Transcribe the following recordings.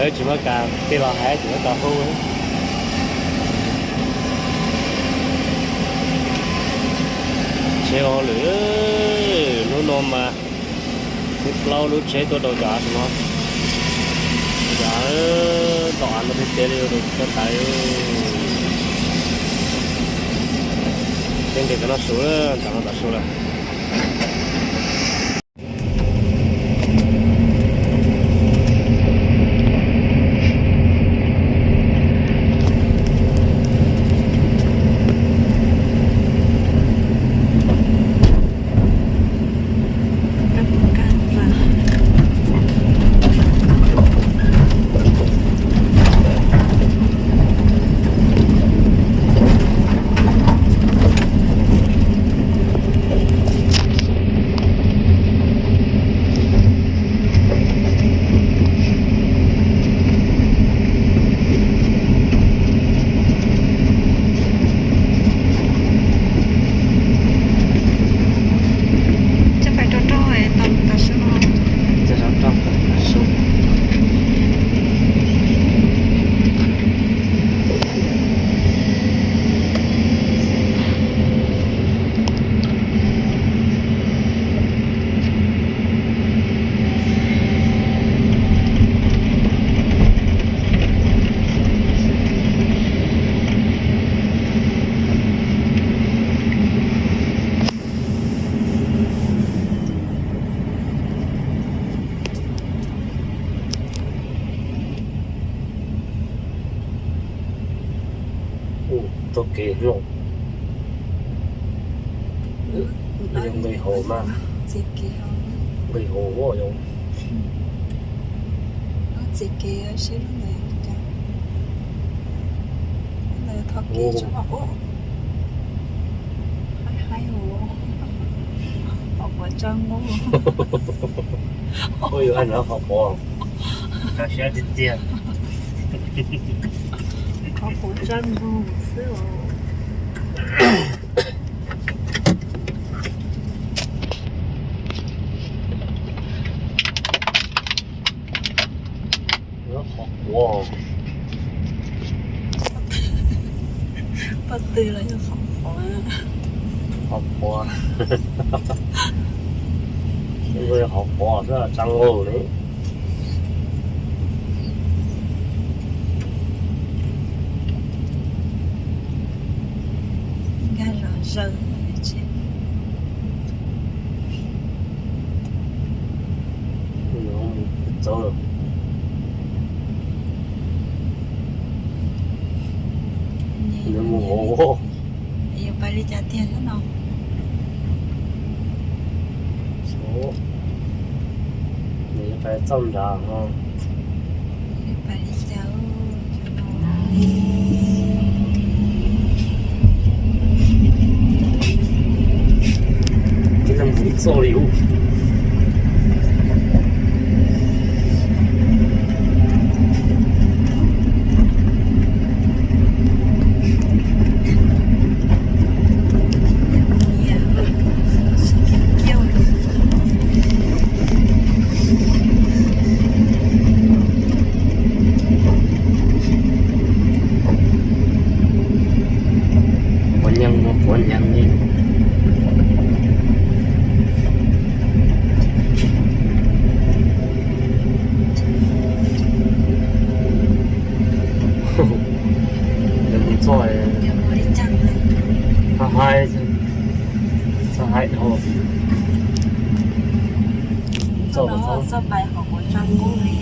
Tsis muaj kas, tej los hais tsis muaj kas hu. Tsheb ua lwm, hnub no mas muaj plaub lub tsheb tuaj rau cov av no. Cov av tom av no tiag tiag li, rau tsis tau tawm. Tej nqis tom no su, tom no tom su lawm. Coj pais rau rau tam sim no. Coj rau rau tam sim. Ua tau kev no, nqis hauv mas, nqis hauv yog txiv kev sib ntawd, ntawd tho kev tso. Haib haib, qhov quav tsa nqug. Ua yus a no qhov quav, tso siab tiag tiag. Qhov quav tsa nqug xwb os. Qhov quav. Pob tw los yog qhov quav. Qhov quav. Qhov quav xwb tsa nqug li. Nkag los zaws tsis. Txawv. Nws mus hauv. Yuav pais li cas tiag thiab no? Nws yuav pais txoj nrad no. Yuav pais li cas? Tib leeg mus txoj li ub. Quav nyeeg no, quav nyeeg li. Nws mus txoj, txoj haib, txoj haib dhau. Txoj, txoj pais hauv quav tsa nqug li.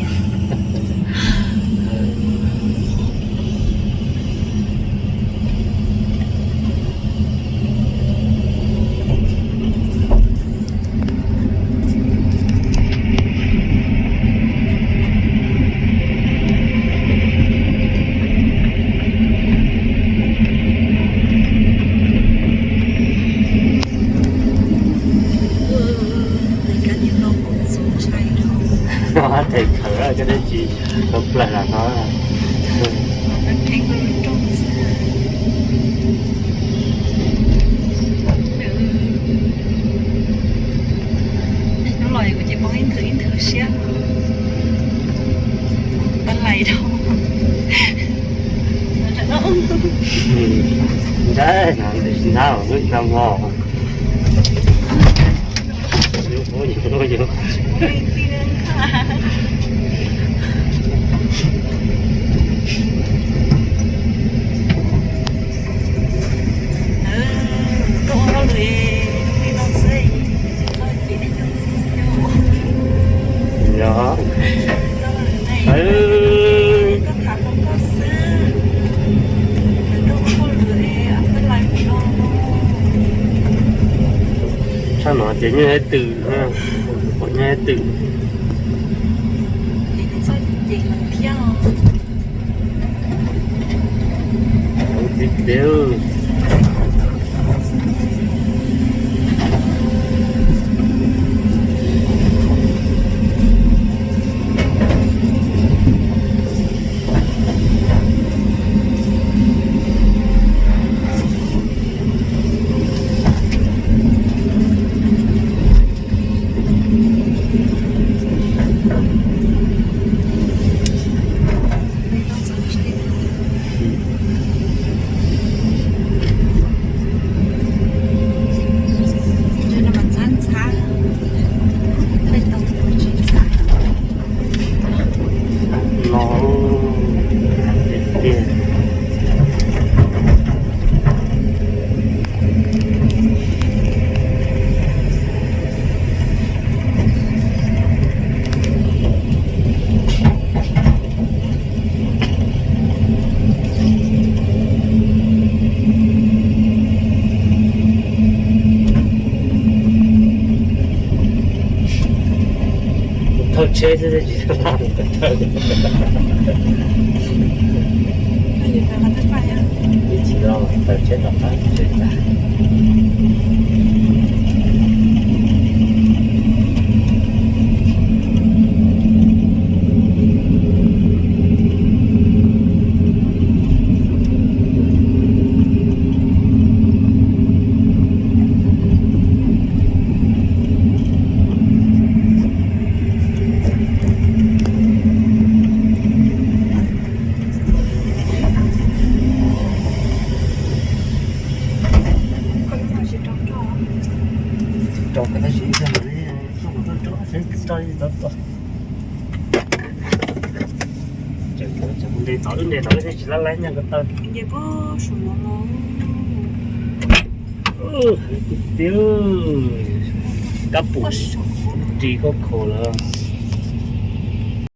Tes khawv cov dab tsi tau plaws los no. Hnub los kuv ces poob ib nthwv ib nthwv siab. Pab lais Ntshai, ntshai lub hnab mog. Yog. Tshaj no ces nyob hauv twm, pom nyob hauv twm. Tiag tiag. No tiag. Thawj tsheb xwb tsis tau. Ib chim no taws tsheb rov qab tsheb tag. Rau tab sis txog rau seb tso li tau tau. Tseem mus nres tod lub nres tod lub nres tsis lab laib nyaj ko taw. Tiag, kab pum ris koj khaus lawm.